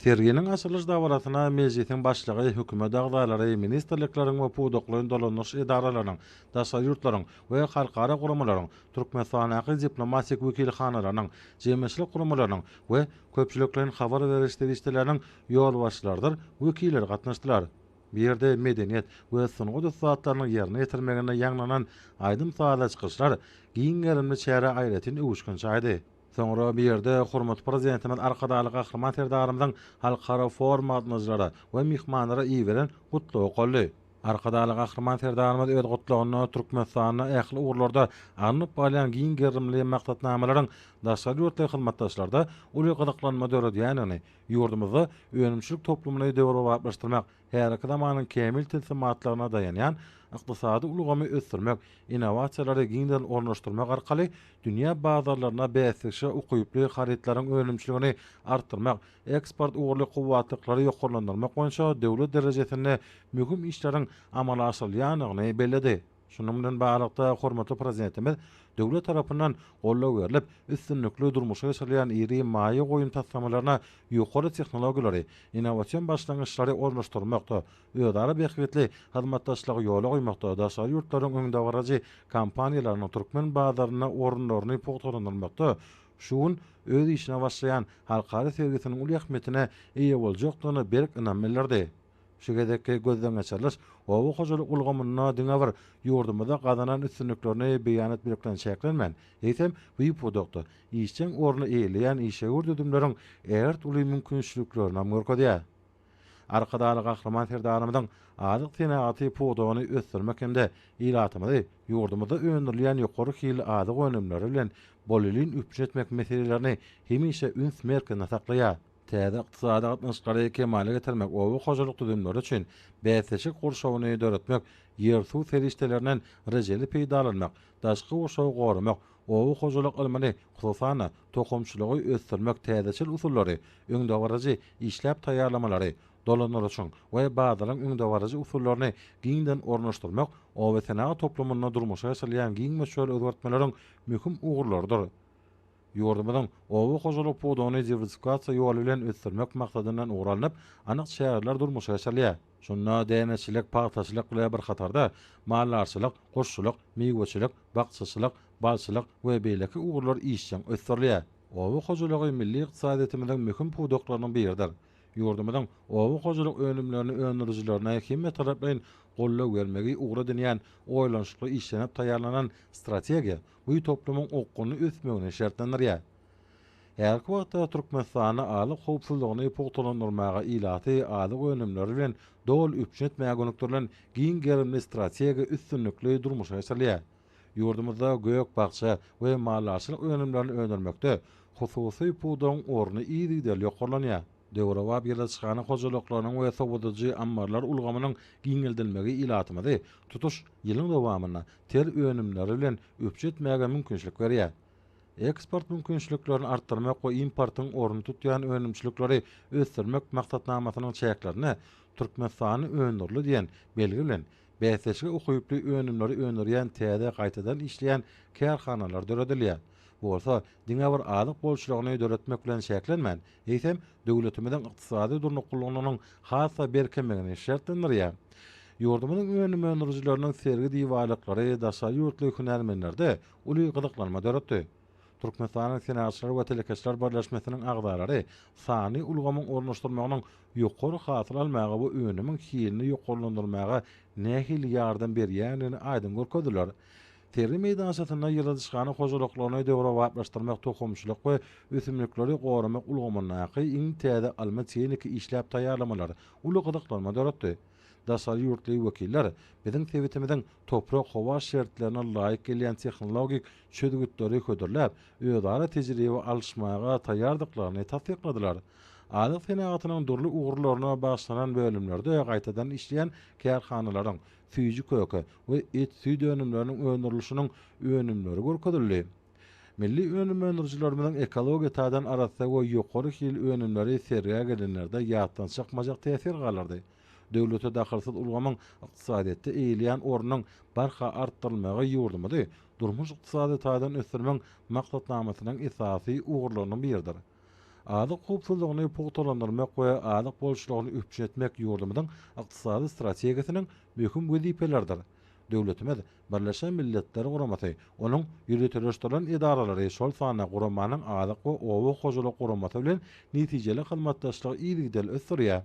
Serginiň açylyş dabarasyna Mejlisiň Başlygy, Hökümet agzalary, ministrlikleriň we pudaklaýyn dolandyryş edaralarynyň, daşary ýurtlaryň we halkara guramalaryň Türkmenistandaky diplomatik wekilhanalarynyň, jemgyýetçilik guramalarynyň we köpçülikleýin habar beriş serişdeleriniň ýolbaşçylarydyr wekilleri gatnaşdylar. Bu ýerde medeniýet we sungat ussatlarynyň ýerine ýetirmeginde ýaňlanan aýdym-sazly çykyşlar giň gerimli çärä aýratyn öwüşgin çaýdy. Soňra bu ýerde hormatly Prezidentimiz Arkadagly Gahryman Serdarymyzyň halkara foruma gatnaşyjylara we myhmanlara iberen Gutlagy okaldy. Arkadagly Gahryman Serdarymyz öz Gutlagynda Türkmenistanda ähli ugurlarda alnyp barylýan giň gerimli maksatnamalaryň daşary ýurtly hyzmatdaşlarda uly gyzyklanma döredýändigini, ýurdumyzda önümçilik toplumyny döwrebaplaşdyrmak, häzirki zamanyň kämil tilsimatlaryna daýanýan ykdysady ulgamy ösdürmek, innowasiýalary giňden ornaşdyrmak arkaly dünýä bazarlaryna bäsdeşe ukyply harytlaryň önümçiligini artdyrmak, eksport ugurly kuwwatlyklary ýokarlandyrmak boýunça döwlet derejesinde möhüm işleriň amala aşyrylýandygyny belledi. Şunuň bilen baglylykda, hormatly Prezidentimiz döwlet tarapyndan goldaw berlip, üstünlikli durmuşa geçirilýän iri maýa goýum taslamalaryna ýokary tehnologiýalary, innowasion başlangyçlary ornaşdyrmakda, özara bähbitli hyzmatdaşlygy ýola goýmakda, daşary ýurtlaryň öňdebaryjy kompaniýalarynyň türkmen bazarynda orunlaryny pugtalandyrmakda şu gün öz işine başlaýan halkara sergisiniň uly ähmiýetine eýe boljakdygyna berk ynam bildirdi. Şu gezekki gözdengeçiriliş oba hojalyk ulgamynda diňe bir ýurdumyzda gazanan üstünliklerini beýan etmek bilen çäklenmän, eýsem, bu pudakda işjeň orny eýeleýän işewür düzümleriň ägirt uly mümkinçiliklerini hem görkezýär. Arkadagly Gahryman Serdarymyzyň azyk senagaty pudagyny ösdürmek hem-de ilatymyzy ýurdumyzda öndürilýän ýokary hilli azyk önümleri bilen bolelin üpjün etmek meselelerini hemişe üns merkezinde saklaýar. Täze ykdysady gatnaşyklary kemala getirmek, oba hojalyk düzümleri üçin bäsleşik gurşawyny döretmek, ýer-suw serişdelerinden rejeli peýdalanmak, daşky gurşawy goramak, oba hojalyk ylmyny, hususan-da, tohumçylygy ösdürmek täzeçil usullary, öňdebaryjy işläp taýýarlamalary, dolandyryşyň we bazaryň öňdebaryjy usullaryny giňden ornaşdyrmak obasenagat toplumynda durmuşa geçirilýän giň möçberli özgertmeleriň möhüm ugurlarydyr. Ýurdumyzyň oba hojalyk pudagyny diwersifikasiýa ýoly bilen ösdürmek maksadyndan ugur alnyp, anyk çäreler durmuşa geçirilýär. Şunda däneçilik, pagtaçylyk bilen bir hatarda, maldarçylyk, guşçulyk, miweçilik, bakjaçylyk, balçylyk we beýleki ugurlar işjeň ösdürilýär. Oba hojalygy milli ykdysadyýetimiziň möhüm pudaklarynyň biridir. Ýurdumyzyň oba hojalyk önümlerini öndürijilerine hemmetaraplaýyn goldaw bermegi ugur edinýän oýlanyşykly işlenip taýýarlanan strategiýa bu toplumyň okgunly ösmegini şertlendirýär. Häzirki wagtda Türkmenistanda azyk howpsuzlygyny pugtalandyrmaga, ilaty azyk önümleri bilen doly üpjün etmäge gönükdirilen giň gerimli strategiýa üstünlikli durmuşa geçirilýär. Ýurdumyzda gök-bakja we maldarçylyk önümlerini öndürmekde hususy pudagyň orny yzygiderli ýokarlanýar. Döwrebap ýyladyşhana hojalyklarynyň we sowadyjy ammarlar ulgamynyň giňeldilmegi ilatymyzy tutuş ýylyň dowamynda ter önümleri bilen üpjün etmäge mümkinçilik berýär. Eksport mümkinçiliklerini artdyrmak we importyň ornuny tutýan önümçilikleri ösdürmek maksatnamasynyň çäklerinde Türkmenistanda öndürildi diýen belgi bilen bäsdeşlige ukyply önümleri öndürýän täze gaýtadan işleýän kärhanalar döredilýär. Bu bolsa diňe bir azyk bolçulygyny döretmek bilen çäklenmän, eýsem, döwletimiziň ykdysady durnuklylygynyň has-da berkemegini şertlendirýär. Ýurdumyzyň önüm öndürijileriniň sergi diwarlyklary daşary ýurtly hünärmenlerde uly gyzyklanma döretdi. Türkmenistanyň Senagatçylar we telekeçiler birleşmesiniň agzalary sanly ulgamyň ornaşdyrmagynyň ýokary hasyl almaga we önümiň hilini ýokarlandyrmaga nähili ýardam berýändigini aýdyň görkezdiler. Sergi meýdançasynda ýyladyşhana hojalyklaryny döwrebaplaşdyrmak, tohumçylyk we ösümlikleri goramak ulgamyndaky iň täze ylmy-tehniki işläp taýýarlamalar uly gyzyklanma döretdi. Daşary ýurtly wekiller biziň sebitimiziň toprak-howa şertlerine laýyk gelýän tehnologik çözgütleri hödürläp, özara tejribe alyşmaga taýýardyklaryny tassykladylar. Azyk senagatynyň dürli ugurlaryna bagyşlanan bölümlerde gaýtadan işleýän kärhanalaryň süýji-köke we et-süýt önümleriniň öndürilişiniň önümleri görkezildi. Milli önüm öndürijilerimiziň ekologiýa taýdan arassa we ýokary hilli önümleri sergä gelenlerde ýatdan çykmajak täsir galdyrdy. Döwlete dahylsyz ulgamyň ykdysadyýetde eýeleýän ornunyň barha artdyrylmagy ýurdumyzy durmuş-ykdysady taýdan ösdürmegiň maksatnamasynyň esasy ugurlarynyň biridir. Azyk howpsuzlygyny pugtalandyrmak we azyk bolçulygyny üpjün etmek ýurdumyzyň ykdysady strategiýasynyň möhüm wezipeleridir. Döwletimiz Birleşen Milletler Guramasy, onuň ýöriteleşdirilen edaralary, şol sanda guramanyň Azyk we oba hojalyk guramasy bilen netijeli hyzmatdaşlygy yzygiderli ösdürýär.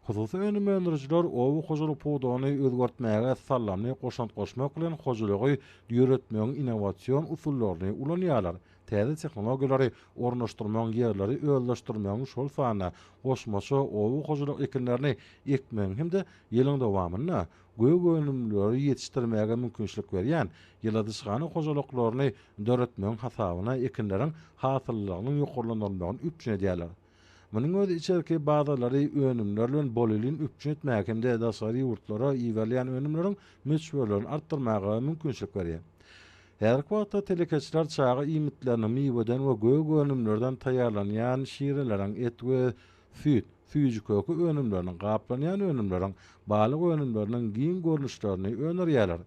Hususy önüm öndürijiler oba hojalyk pudagyny özgertmäge saldamly goşant goşmak bilen hojalygy ýöretmegiň innowasion usullaryny ulanýarlar, täze tehnologiýalary ornaşdyrmagyň ýerleri özleşdirmegiň şol sanda goşmaça oba hojalyk ekinlerini ekmegiň hem-de ýylyň dowamynda gök önümleri ýetişdirmäge mümkinçilik berýän ýyladyşhana hojalyklaryny döretmegiň hasabyna ekinleriň hasyllylygynyň ýokarlandyrylmagyny üpjün edýärler. Munuň özi içerki bazarlary önümler bilen bolelin üpjün etmäge hem-de daşary ýurtlara iberilýän önümleriň möçberlerini artdyrmaga mümkinçilik berýär. Häzirki wagtda telekeçiler çaga iýmitleriniň, miweden we gök önümlerden taýýarlanýan şireleriň, et we süýt, süýji-köke önümleriniň, gaplanýan önümleriň, balyk önümleriniň giň görnüşlerini öndürýärler.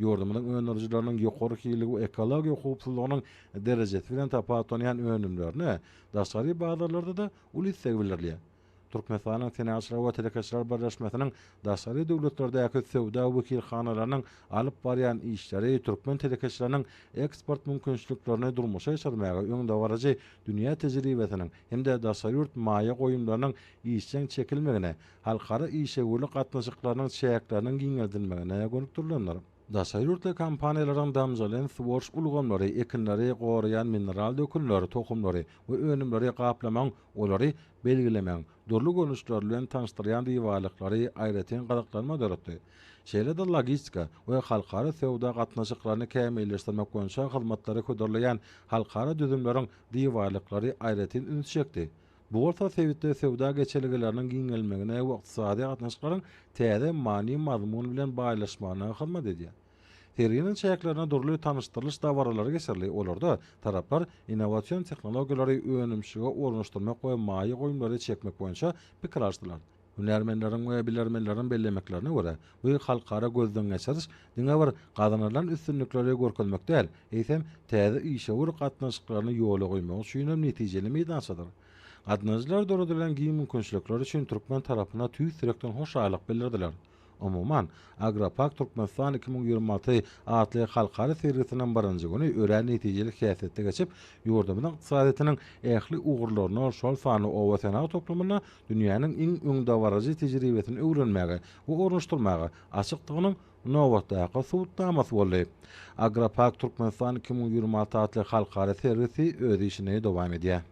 Ýurdumyzyň öndürijileriniň ýokary hilli we ekologiýa howpsuzlygynyň derejesi bilen tapawutlanýan önümlerine daşary bazarlarda-da uly isleg bildirilýär. Türkmenistanyň Senagatçylar we telekeçiler birleşmesiniň daşary döwletlerdäki söwda wekilhanalarynyň alyp barýan işleri türkmen telekeçileriniň eksport mümkinçiliklerini durmuşa geçirmäge öňdebaryjy dünýä tejribesiniň hem-de daşary ýurt maýa goýumlarynyň işjeň çekilmegine, halkara işewürlik gatnaşyklarynyň çäkleriniň giňeldilmegine gönükdirilendir. Daşary ýurtly kompaniýalaryň damjalaýyn suwaryş ulgamlary, ekinleri goraýan mineral dökünler, tohumlary we önümleri gaplamagyň, olary belgilemegiň dürli görnüşleri bilen tanyşdyrýan diwarlyklary aýratyn gyzyklanma döretdi. Şeýle-de logistika we halkara söwda gatnaşyklaryny kämilleşdirmek boýunça hyzmatlary hödürleýän halkara düzümleriň diwarlyklary aýratyn üns çekdi. Bu bolsa sebitde söwda geçelgeleriniň giňelmegine we ykdysady gatnaşyklaryň täze many-mazmun bilen baýlaşmagyna hyzmat edýär. Serginiň çäklerinde dürli tanyşdyrylyş dabaralary geçirildi, olarda taraplar innowasion tehnologiýalary önümçilige ornaşdyrmak we maýa goýumlary çekmek boýunça pikir alyşdylar. Hünärmenleriň we bilermenleriň bellemeklerine görä, bu halkara gözden geçiriş diňe bir gazanylan üstünlikleri görkezmek däl, eýsem, täze işewür gatnaşyklaryny ýola goýmak üçin hem netijeli meýdançadyr. Gatnaşyjylar döredilen giň mümkinçilikler üçin türkmen tarapyna tüýs ýürekden hoşallyk bildirdiler. Umuman, Agropark Türkmenistan 2026 atly halkara sergisiniň birinji güni örän netijeli häsiýetde geçip, ýurdumyzyň ykdysadyýetiniň ähli ugurlarynda, şol sanda oba-senagat toplumynda dünýäniň iň öňdebaryjy tejribesini öwrenmäge we ornaşdyrmaga açykdygynyň nobatdaky subutnamasy boldy. Agropark Türkmenistan 2026 atly halkara sergisi öz işini dowam edýär.